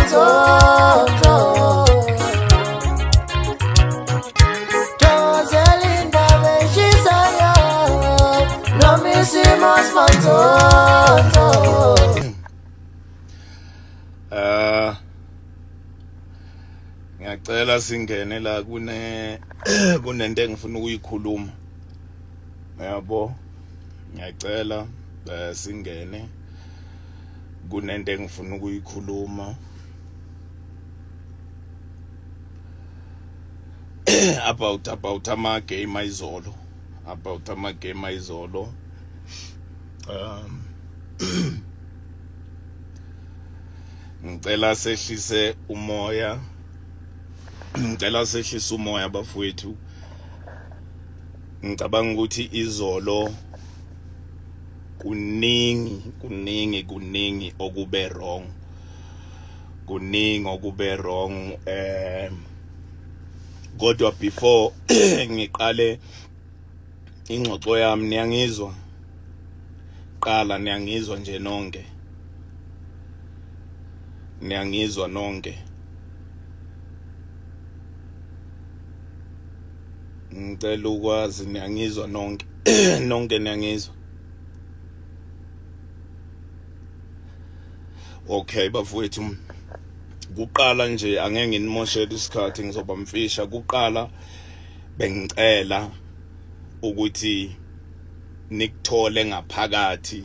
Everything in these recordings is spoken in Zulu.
Manzonzo. Thokozela indaba eshisayo noma isimo simanzonzo. Ngiyacela singene la kune kunento engifuna ukuyikhuluma. Yabo. Ngiyacela singene kunento engifuna ukuyikhuluma. About ama game ayizolo. About ama game ayizolo. Ngicela sehlise umoya. Ngicela sehlise umoya bafowethu. Ngicabanga ukuthi izolo kuningi kuningi kuningi okube wrong. Kuningi okube wrong kodwa before ngiqale ingxoxo yami, niyangizwa? Qala, niyangizwa nje nonke? Niyangizwa nonke? Ngicela ukwazi, niyangizwa nonke? Nonke niyangizwa? Okay bafowethu, kuqala nje angeke nginimoshele isikhathi, ngizoba mfisha. Kuqala bengicela ukuthi nikuthole ngaphakathi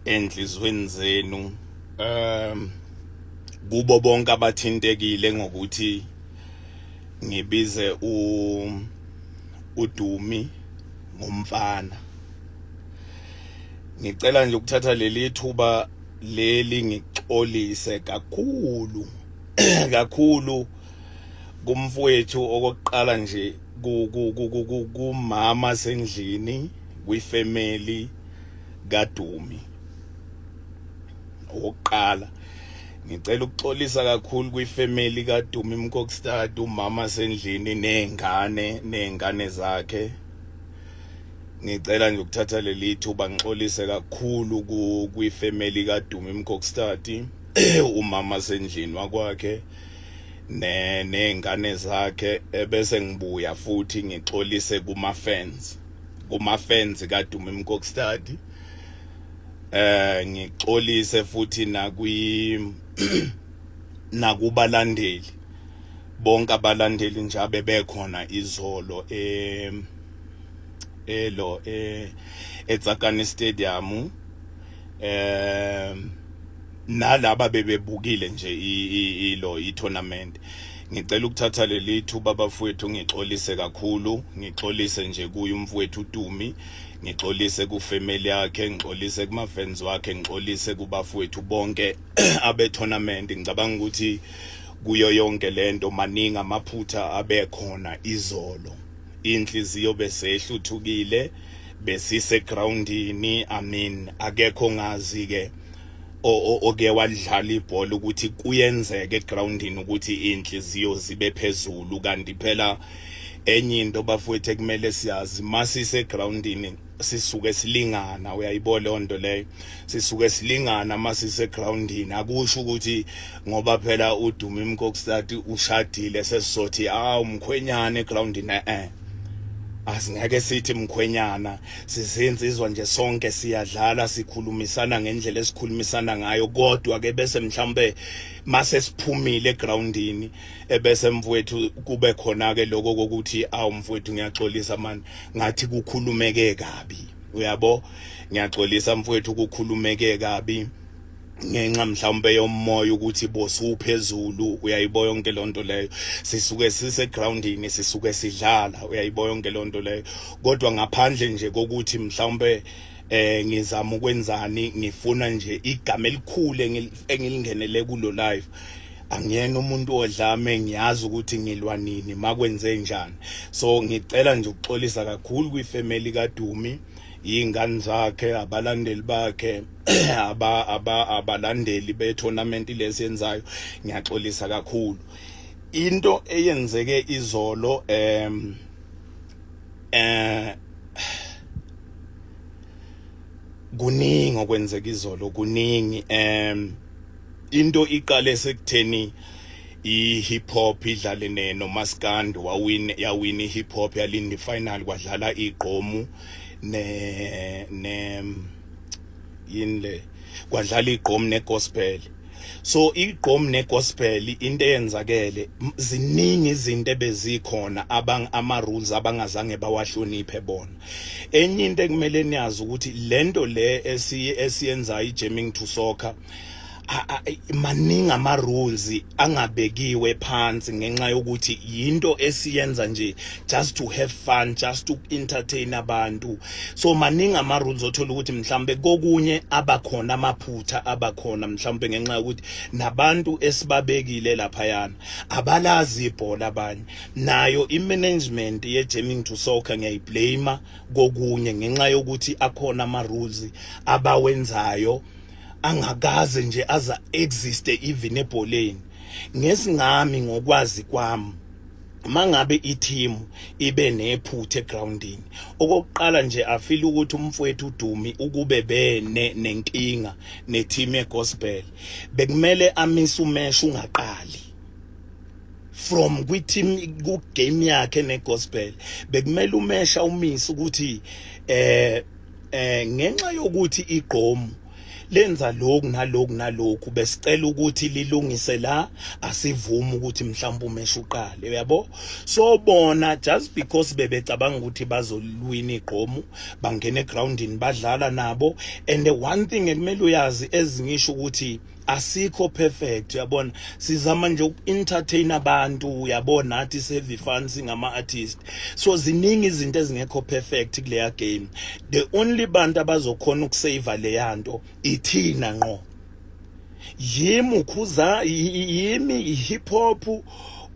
enhlizweni zenu, kubo bonke abathintekile ngokuthi ngibize uDumi ngomfana. Ngicela nje ukuthatha leli thuba leli ngixolise kakhulu kakhulu kumfowethu. Okokuqala nje kumama sendlini, kwifamily kaDumi. Okokuqala ngicela ukuxolisa kakhulu kwifamily kaDumi Mkokstad, umama sendlini nengane zakhe. Ngicela nje ukuthatha leli thuba ngixolise kakhulu kwifamily kaDumi Mkokstad, umama sendlini wakwakhe ne nengane zakhe, ebese ngibuya futhi ngixolise kuma fans, kuma fans kaDumi Mkokstad. Ngixolise futhi nakwi nakubalandeli bonke, abalandeli nje abebekhona izolo elo eTsakani Stadium, nalaba bebebukile nje ilo i-tournament. Ngicela ukuthatha leli thuba bafowethu ngixolise kakhulu, ngixolise nje kuye umfowethu uDumi, ngixolise kufamily yakhe, ngixolise kuma fans wakhe, ngixolise kubafowethu bonke abe tournament. Ngicabanga ukuthi kuyo yonke lento maningi amaphutha abekhona izolo. Inhliziyo besehluthukile, besise groundini. I mean, akekho ngazi ke oke wadlala ibhola ukuthi kuyenzeka egroundini ukuthi inhliziyo zibe phezulu. Kanti phela enye into bafowethu ekumele siyazi, masise groundini sisuke silingana, uyayibona leyo nto leyo? Sisuke silingana masise groundini. Akusho ukuthi ngoba phela uDumi Mkokstad ushadile sesizothi ah, umkhwenyana egroundini. Asingeke sithi mkhwenyana, sizinsizwa nje sonke, siyadlala, sikhulumisana ngendlela esikhulumisana ngayo. Kodwa ke bese mhlawumbe mase siphumile egroundini, ebese mfowethu kube khona ke lokho kokuthi awu mfowethu, ngiyaxolisa man, ngathi kukhulumeke kabi, uyabo? Ngiyaxolisa mfowethu, kukhulumeke kabi ngenxa mhlawumbe yomoya ukuthi bosuphezulu, uyayibo yonke lonto leyo? Sisuke sise groundini, sisuke sidlala, uyayibo yonke lonto leyo? Kodwa ngaphandle nje kokuthi mhlawumbe ngizama ukwenzani, ngifuna nje igama elikhulu engilingenele kulo live. Angiyena umuntu odlame, ngiyazi ukuthi ngilwa nini, makwenze njani. So ngicela nje ukuxolisa kakhulu kwifamily kaDumi, ingane zakhe, abalandeli bakhe, aba aba abalandeli be-tournament lesiyenzayo. Ngiyaxolisa kakhulu into eyenzeke izolo. Kuningi okwenzeka izolo, kuningi. Into iqale sekutheni i-hip hop idlale ne nomaskandi, wawin, yawina i-hip hop, yalinda i-final, kwadlala igqomu ne ne yini le, kwadlala igqomu negospel. So igqomu negospel, into eyenzakele, ziningi izinto ebezikhona abang ama rules abangazange bawahloniphe bona. Enye into ekumele niyazi ukuthi lento le esiyenza i-jamming to soccer, maningi ama rules angabekiwe phansi ngenxa yokuthi yinto esiyenza nje just to have fun, just to entertain abantu. So maningi ama rules othola ukuthi mhlambe kokunye abakhona amaphutha abakhona, mhlambe ngenxa yokuthi nabantu esibabekile laphayana abalazi ibhola abanye. Nayo i-management ye-jamming to soccer ngiyayiblame kokunye ngenxa yokuthi akhona ama rules abawenzayo angakaze nje aza exist even ebholeni. Ngesingami, ngokwazi kwami, mangabe i-team ibe nephutha egroundini, okokuqala nje afeel ukuthi umfowethu uDumi ukube bene nenkinga neteam yegospel, bekumele amise umatch ungaqali from kwi-team, ku game yakhe negospel. Bekumele umatch umise ukuthi ngenxa yokuthi igqomu lenza lokhu naloku naloku, besicela ukuthi lilungise la, asivumi ukuthi mhlawumbe umatch uqale, uyabo. So bona, just because bebecabanga ukuthi bazolwina igqomu, bangena egroundini, badlala nabo. And the one thing ekumele uyazi, ezingisho ukuthi asikho perfect, uyabona, sizama nje uku-entertain abantu, uyabona, nathi save fun singama artist. So ziningi izinto ezingekho perfect kuleya game. The only bantu abazokhona ukusave leya nto ithina ngqo, yimi ukhuza, yimi i-hip hop,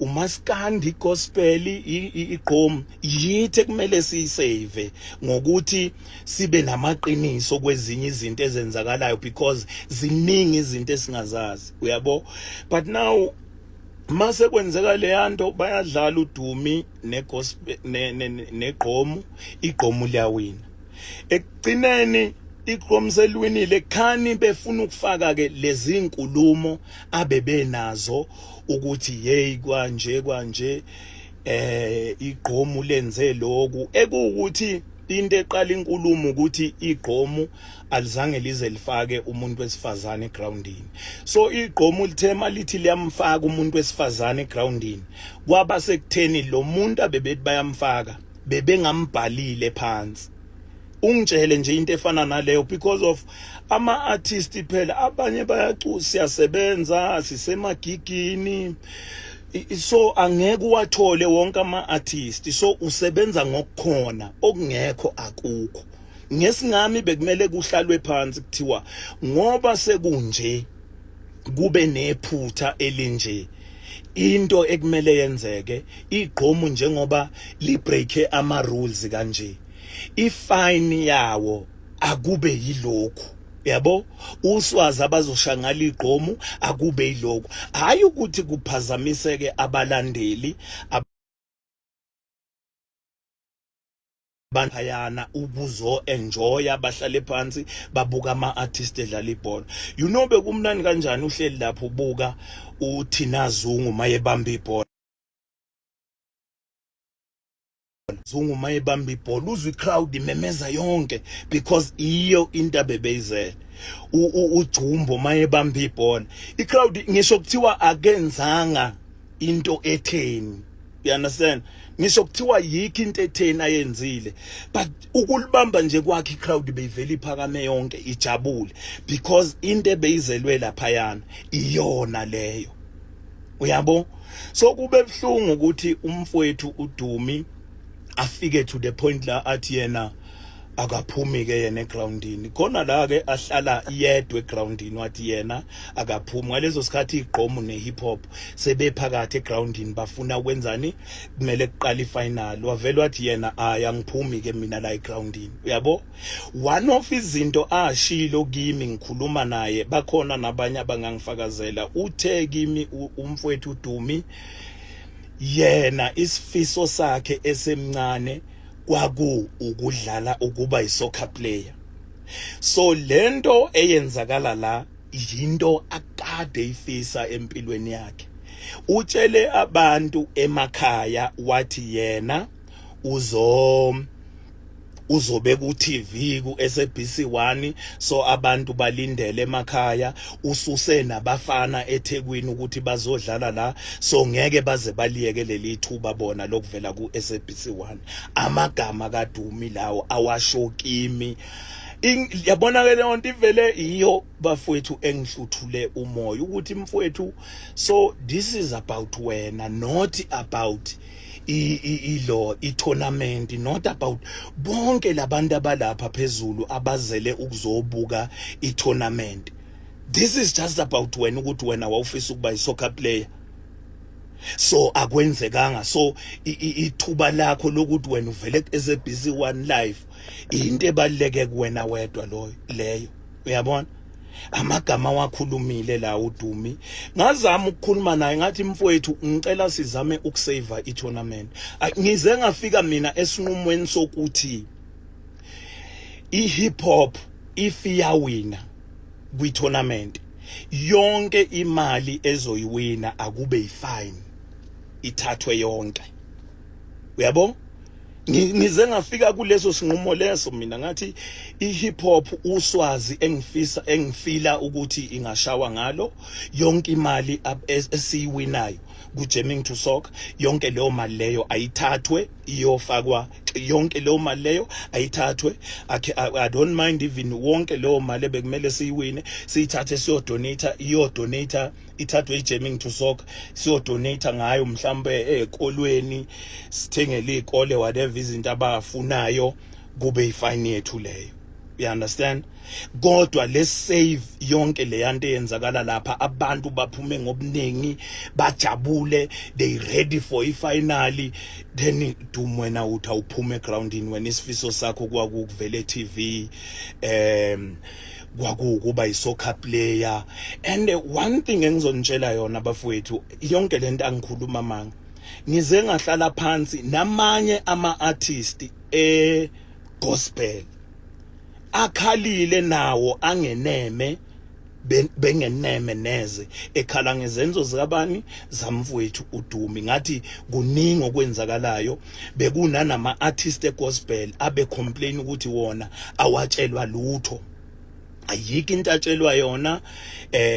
umaskandi, gospel, igqom, yithi kumele siyisave ngokuthi sibe namaqiniso kwezinye izinto ezenzakalayo, because ziningi izinto esingazazi, uyabo. But now mase kwenzeka leyanto, bayadlala uDumi negospel negqomu, igqomu liyawina. Ekugcineni igqomu selwinile, khani befuna ukufaka ke lezi nkulumo abebenazo ukuthi hey, kwanje kwanje igqomu lenze lokhu, ekuwukuthi into eqala inkulumo ukuthi igqomu alizange lize lifake umuntu wesifazane egroundini. So igqomu lithema lithi liyamfaka umuntu wesifazane egroundini, kwaba sekutheni lo muntu abebethi bayamfaka bebengambhalile phansi. Ungitshele nje into efana naleyo, because of ama artist phela abanye bayacu, siyasebenza, sisemagigini, so angeke uwathole wonke ama artist. So usebenza ngokukhona, okungekho akukho. Ngesingami bekumele kuhlalwe phansi kuthiwa ngoba sekunje, kube nephutha elinje, into ekumele yenzeke, igqomu njengoba libreak ama rules kanje, ifine yawo akube yilokhu, yabo, uswazi abazoshangala igqomu akube yilokhu, hayi ukuthi kuphazamiseke abalandeli banphayana ukuzo enjoya, bahlale phansi babuka ama artist edlala ibhola. You know bekumnandi kanjani uhleli lapho ubuka uThina Zungu mayebamba ibhola, Zungu mayebamba ibhola, uzwe icrowd imemeza yonke, because iyo into abebeyizele. UJumbo mayebamba ibhola, icrowd, ngisho kuthiwa akenzanga into etheni, you understand, ngisho kuthiwa yikho into etheni ayenzile, but ukulibamba nje kwakhe, icrowd beyivela iphakame yonke ijabule, because into ebeyizelwe laphayana iyona leyo, uyabo. So kube buhlungu ukuthi umfowethu uDumi afike to the point la athi yena akaphumi ke yena egroundini, khona la ke ahlala yedwa egroundini, wathi yena akaphumi. Ngaleso sikhathi igqomu nehip hop sebephakathi egroundini, bafuna ukwenzani, kumele kuqala ifinal. Wavela wathi yena, "Hayi, angiphumi ke mina la egroundini," uyabo. One of izinto ashilo kimi ngikhuluma naye, bakhona nabanye abangangifakazela, uthe kimi umfowethu uDumi, yena isifiso sakhe esemncane kwaku ukudlala, ukuba isoccer player. So lento eyenzakala la Yinto akade ifisa empilweni yakhe. Utshele abantu emakhaya wathi yena uzo uzobe ku TV ku SABC 1, so abantu balindele emakhaya. Ususe nabafana eThekwini ukuthi bazodlala la, so ngeke baze baliyeke leli thuba bona lokuvela ku SABC 1. Amagama kaDumi lawo awasho kimi. Yabona ke leyo nto ivele iyo, bafowethu, engihluthule umoya ukuthi, mfowethu, so this is about wena, not about ilo i-tournament, not about bonke labantu abalapha phezulu abazele ukuzobuka i-tournament. This is just about wena, ukuthi wena wawufisa ukuba i-soccer player, so akwenzekanga. So ithuba lakho lokuthi wena uvele ku-SABC 1 live, into ebaluleke kuwena wedwa loyo leyo. Uyabona amagama wakhulumile la uDumi. Ngazama ukukhuluma naye, ngathi, "Mfowethu, ngicela sizame ukusave i-tournament." Ngize ngafika mina esinqumweni sokuthi i-hip hop if iyawina kwi-tournament, yonke imali ezoyiwina akube yifine, ithathwe yonke, uyabo. Ngize ngafika kuleso sinqumo leso mina, ngathi i-hip hop uswazi engifisa engifila ukuthi ingashawa ngalo yonke imali esiyiwinayo ku-Jamming to Soccer, yonke leyo mali leyo ayithathwe iyofakwa, yonke leyo mali leyo ayithathwe. I don't mind even wonke leyo mali ebekumele siyiwine siyithathe siyodonate, iyodonate, ithathwe i-Jamming to Soccer, siyodonate ngayo mhlambe ezikolweni, sithengele izikole whatever izinto abafunayo, kube ifine yethu leyo, you understand? Kodwa let's save yonke le yanto eyenzakala lapha, abantu baphume ngobuningi, bajabule, they ready for ifinal. Then dum wena uthi awuphume egroundini. Wena isifiso sakho kwakukuvela e-TV, kwakukuba i-soccer player. And one thing engizonitshela yona, bafowethu, yonke lento angikhuluma manga, ngize ngahlala phansi namanye ama-artist e gospel akhalile nawo, angeneme, bengeneme neze, ekhala ngezenzo zikabani, zamfowethu uDumi. Ngathi kuningi okwenzakalayo, bekunanama artist egospel abe complain ukuthi wona awatshelwa lutho, ayikho into atshelwa yona.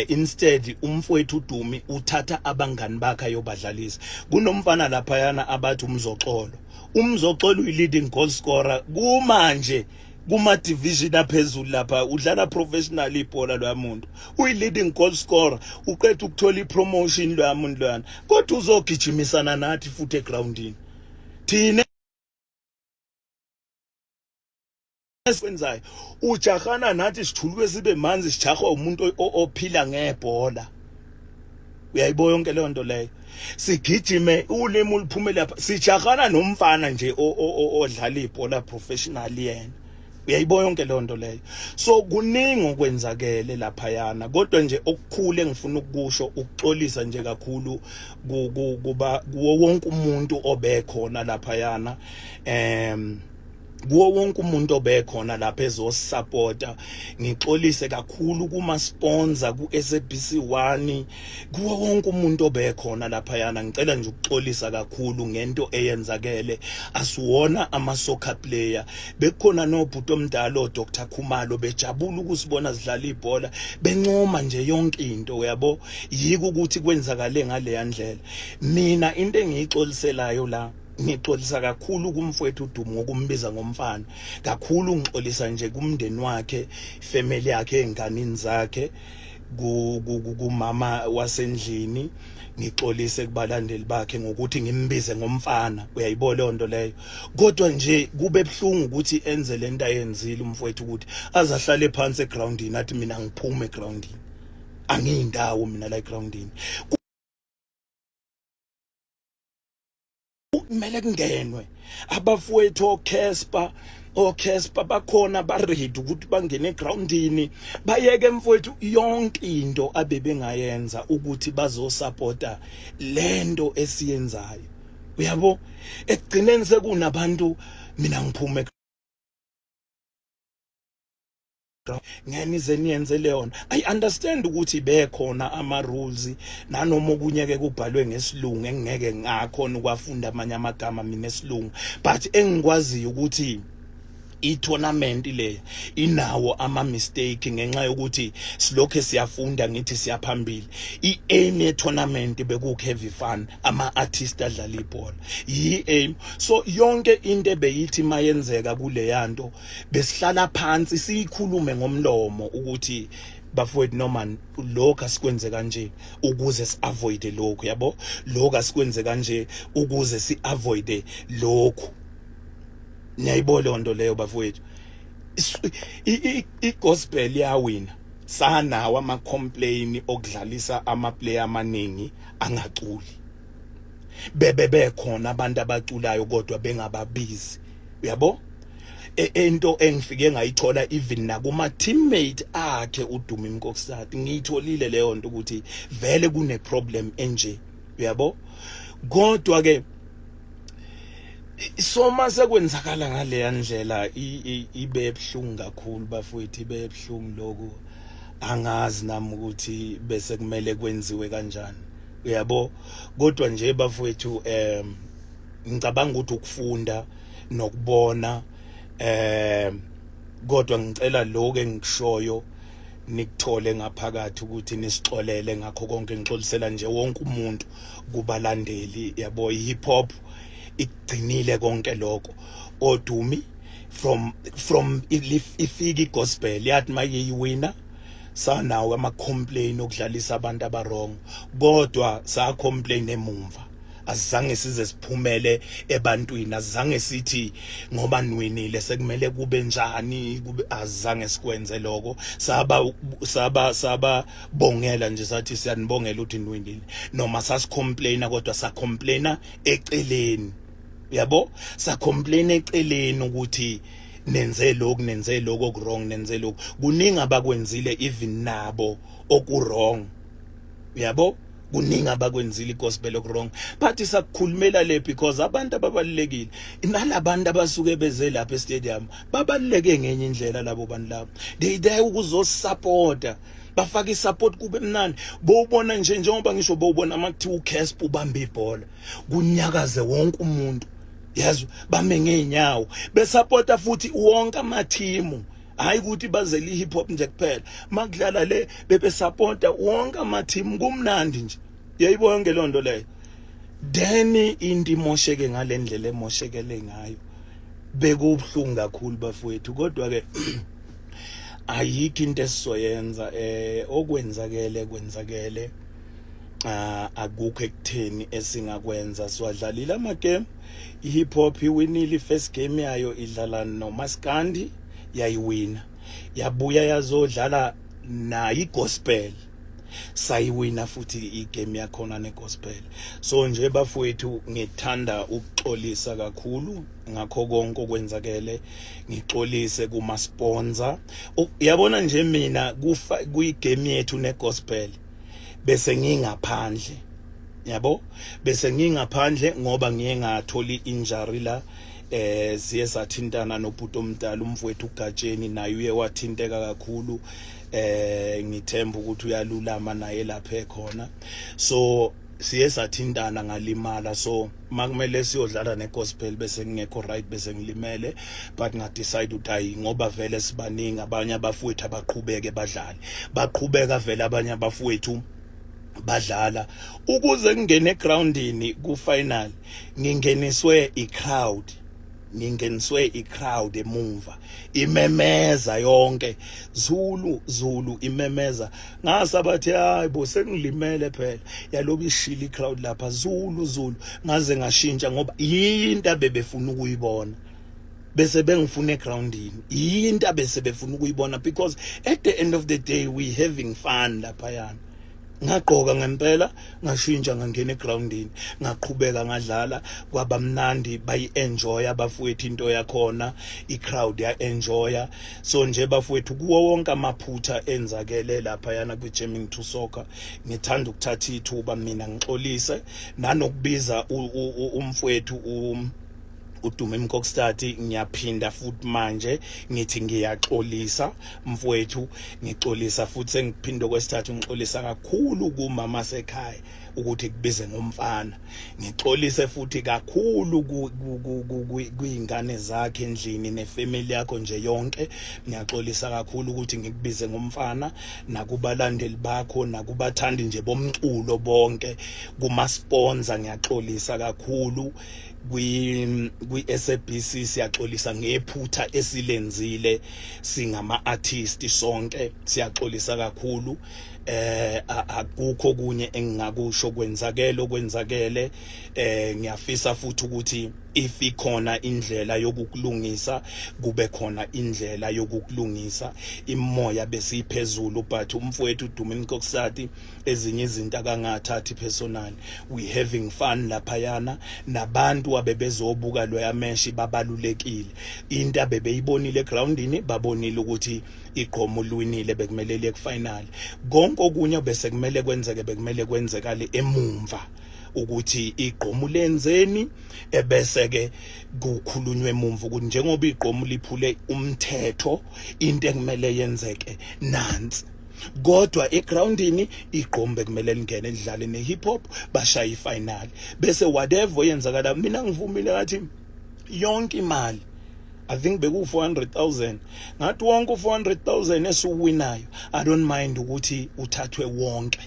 Instead umfowethu uDumi uthatha abangani bakhe ayobadlalisa. Kunomfana lapha yana abathi uMzoxolo. UMzoxolo uyi leading goal scorer kumanje kuma division aphezulu lapha, udlala professional ibhola lo muntu, uyi leading goal scorer, uqeda ukuthola ipromotion lo muntu loyana, kodwa uzogijimisana nathi futhi egroundini thina esikwenzayo. Ujahana nathi, sithuluke sibe manzi, sijahwa umuntu ophila ngebhola. Uyayibo yonke leyo nto leyo, sigijime ulimi uliphume lapha, sijahana nomfana nje odlala ibhola professional yena. Uyayibo yonke leyo nto leyo. So kuningi okwenzakele laphayana, kodwa nje okukhulu engifuna ukukusho ukuxolisa nje kakhulu kuba kuwo wonke umuntu obekhona laphayana, kuwo wonke umuntu obekhona lapha ezosupporta. Ngixolise kakhulu kuma sponsor, ku SABC 1, kuwo wonke umuntu obekhona lapha yana. Ngicela nje ukuxolisa kakhulu ngento eyenzakele. Asiwona ama soccer player, bekukhona nobhuti omdala o Dr Khumalo, bejabula ukusibona sidlala ibhola, bencoma nje yonke into, uyabo. Yiko ukuthi kwenzakale ngale ndlela. Mina into engiyixoliselayo la, ngixolisa kakhulu kumfowethu uDumo ngokumbiza ngomfana kakhulu. Ngixolisa nje kumndeni wakhe, family yakhe, enganini zakhe, kumama wasendlini. Ngixolise kubalandeli bakhe ngokuthi ngimbize ngomfana, uyayibona leyo nto leyo. Kodwa nje kube buhlungu ukuthi enze lento ayenzile umfowethu, ukuthi azahlale phansi egroundini athi, "Mina ngiphume egroundini, angiyindawo mina la egroundini." Kumele kungenwe abafowethu oCasper, oCasper bakhona, ba ready ukuthi bangene egroundini, bayeke mfowethu yonke into abebengayenza ukuthi bazosupporta lento esiyenzayo, uyabo. Ekugcineni sekunabantu, "Mina ngiphume." Ngeke nize niyenze leyo nto. I understand ukuthi bekhona ama rules, nanoma okunye ke kubhalwe ngesilungu engeke ngakhona ukwafunda amanye amagama mina esilungu, but engikwaziyo ukuthi i-tournament le inawo ama mistake ngenxa yokuthi silokhe siyafunda, ngithi siyaphambili. I-aim ye-tournament beku have fun, ama artist adlala ibhola, yi-aim. So yonke into ebeyithi mayenzeka kuleyanto, besihlala phansi siyikhulume ngomlomo ukuthi, "Bafowethu, noma lokho asikwenze kanje ukuze si-avoid lokhu, yabo, lokhu asikwenze kanje ukuze si-avoid lokhu." Niyayibona leyo nto leyo, bafowethu? I-gospel yawina, sanawo ama-complain okudlalisa ama-player amaningi angaculi, bebe bekhona abantu abaculayo kodwa bengababizi, uyabo. Into engifike ngayithola even nakuma teammate akhe uDumi Mkokstad, ngiyitholile leyo nto ukuthi vele kune problem enje, uyabo. Kodwa ke so mase kwenzakala ngaleya ndlela, ibe ebhlungu kakhulu, bafowethu, ibe ebhlungu lokhu. Angazi nami ukuthi bese kumele kwenziwe kanjani, uyabo. Kodwa nje, bafowethu, ngicabanga ukuthi ukufunda nokubona, kodwa ngicela lokho engikushoyo nikuthole ngaphakathi ukuthi nisixolele ngakho konke. Ngixolisela nje wonke umuntu kubalandeli, yabo. Hip hop igcinile konke lokho oDumi from ifika igospel, yathi mayiwina, sanawo ama complain okudlalisa abantu aba-wrong, kodwa sa complain emumva, asizange size siphumele ebantwini, asizange sithi ngoba niwinile sekumele kube njani kube, azange sikwenze lokho. Saba bongela nje, sathi siyanibongela ukuthi niwinile, noma sasicomplaina, kodwa sacomplaina eceleni, yabo, sacomplain eceleni ukuthi nenze lokhu, nenze lokho oku-wrong, nenze lokhu. Kuningi abakwenzile even nabo oku-wrong, yabo, kuningi abakwenzile igospel oku-wrong, but sakukhulumela le because abantu ababalulekile nalabantu abasuke beze lapha estadium babaluleke ngenye indlela. Labo bantu labo, they there ukuzosupporta, bafaka isupport, kube mnandi. Bowubona nje, njengoba ngisho, bowubona makuthiwa uCasper ubamba ibhola, kunyakaze wonke umuntu, yazi, bame ngeenyawo besupporta futhi wonke amathimu, hayi ukuthi bazele i-hip hop nje kuphela. Makudlala le, bebesupporta wonke amathimu, kumnandi nje, yayibona yonke leyo nto leyo. Then into imosheke ngalendlela emoshekele ngayo, bekubuhlungu kakhulu, bafowethu, kodwa ke ayikho into esizoyenza. Okwenzakele kwenzakele, akukho ekutheni esingakwenza. Siwadlalile ama game, i-hip hop iwinile i-first game yayo idlala noMaskandi, yayiwina. Yabuya yazodlala nayo igospel, sayiwina futhi igame yakhona negospel. So nje, bafowethu, ngithanda ukuxolisa kakhulu ngakho konke okwenzakele, ngixolise kuma sponsor. Yabona nje mina kufa kuyigame yethu negospel, bese ngingaphandle, yabo, bese ngingaphandle ngoba ngiye ngathola injury la. Siye sathintana nobhuti omdala, umfowethu uGatsheni, naye uye wathinteka kakhulu. Ngithemba ukuthi uyalulama naye lapha ekhona. So siye sathintana, ngalimala, so makumele siyodlala negospel bese ngingekho right, bese ngilimele, but nga decide ukuthi hayi, ngoba vele sibaningi, abanye abafowethu abaqhubeke badlale. Baqhubeka vele abanye abafowethu badlala ukuze ngingene egroundini ku final. Ngingeniswe i-crowd, ngingeniswe i-crowd emumva imemeza yonke, "Zulu, Zulu," imemeza. Ngasabathi, "Hayi bo, sengilimele phela." Yaloba ishila i-crowd lapha, "Zulu, Zulu," ngaze ngashintsha ngoba yinto abebefuna ukuyibona, bese bengifuna egroundini, yinto abese befuna ukuyibona, because at the end of the day we having fun laphayana. Ngagqoka ngempela, ngashintsha, ngangena egroundini, ngaqhubeka ngadlala, kwaba mnandi, bayi-enjoy abafowethu into yakhona, i-crowd ya-enjoya. So nje, bafowethu, kuwo wonke amaphutha enzakele laphayana kwi-Jamming to Soccer, ngithanda ukuthatha ithuba mina ngixolise nanokubiza umfowethu uDumi Mkokstad. Ngiyaphinda futhi manje ngithi ngiyaxolisa mfowethu, ngixolisa futhi sengiphinda okwesithathu, ngixolisa kakhulu kumama sekhaya ukuthi kubize ngomfana. Ngixolise futhi kakhulu kuyingane zakhe endlini nefamily yakho nje yonke. Ngiyaxolisa kakhulu ukuthi ngikubize ngomfana, nakubalandeli bakho, nakubathandi nje bomculo bonke, kuma sponsor ngiyaxolisa kakhulu. Kwi SABC siyaxolisa ngephutha esilenzile singama artist sonke, siyaxolisa kakhulu. Akukho kunye engingakusho, kwenzakele okwenzakele. Ngiyafisa futhi ukuthi if ikhona indlela yokukulungisa, kube khona indlela yokukulungisa. Imoya besiphezulu, but umfowethu uDumi Mkokstad ezinye izinto akangathathi personal. We having fun laphayana nabantu abebezobuka loya meshi, babalulekile. Into abebeyibonile egroundini, babonile ukuthi igqomu liwinile, bekumele liye kufinal. Konke okunye bese kumele kwenzeke, bekumele kwenzekale emumva ukuthi igqomu lenzeni, ebese ke kukhulunywe emumva ukuthi njengoba igqomu liphule umthetho, into ekumele yenzeke nansi. Kodwa egroundini igqomu bekumele lingene, lidlale ne-hip hop, bashaye ifinal, bese whatever yenzakala. Mina ngivumile, ngathi yonke imali, I think beku 400,000, ngathi wonke u400,000 esiwinayo, I don't mind ukuthi uthathwe wonke,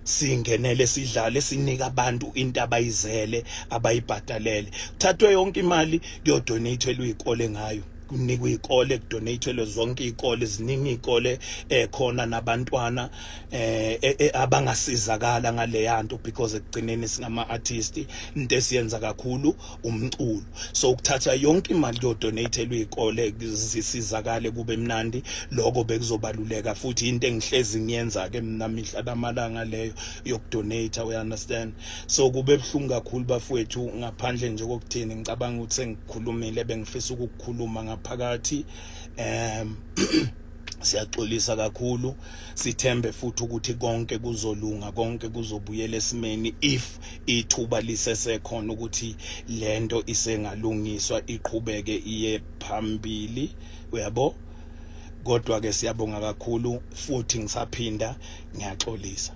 singenele, sidlale, sinika abantu into abayizele, abayibhadalele. Kuthathwe yonke imali, kuyodonatelwa izikole ngayo, kunikwe izikole, kudonatelwe zonke izikole. Ziningi izikole ekhona nabantwana abangasizakala ngaleya nto, because ekugcineni singama artist, into esiyenza kakhulu umculo. So ukuthatha yonke imali kuyodonatelwa izikole, zisizakale, kube mnandi, lokho bekuzobaluleka. Futhi into engihlezi ngiyenza ke mina mihla namalanga leyo yokudonate, we understand? So kube buhlungu kakhulu bafowethu. Ngaphandle nje kokuthini, ngicabanga ukuthi sengikhulumile bengifisa ukukhuluma ngaphakathi. Siyaxolisa kakhulu, sithembe futhi ukuthi konke kuzolunga, konke kuzobuyela esimeni if ithuba lisesekhona ukuthi lento isengalungiswa, iqhubeke iye phambili, uyabo. Kodwa ke siyabonga kakhulu futhi, ngisaphinda ngiyaxolisa.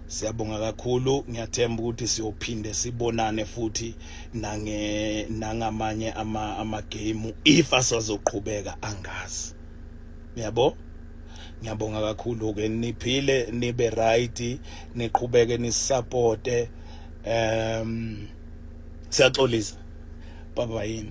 Siyabonga kakhulu, ngiyathemba ukuthi siyophinde sibonane futhi nange nangamanye ama game if asazoqhubeka, angazi, yabo. Ngiyabonga kakhulu ke, niphile, nibe right, niqhubeke nisupporte. Siyaxolisa, baba yini.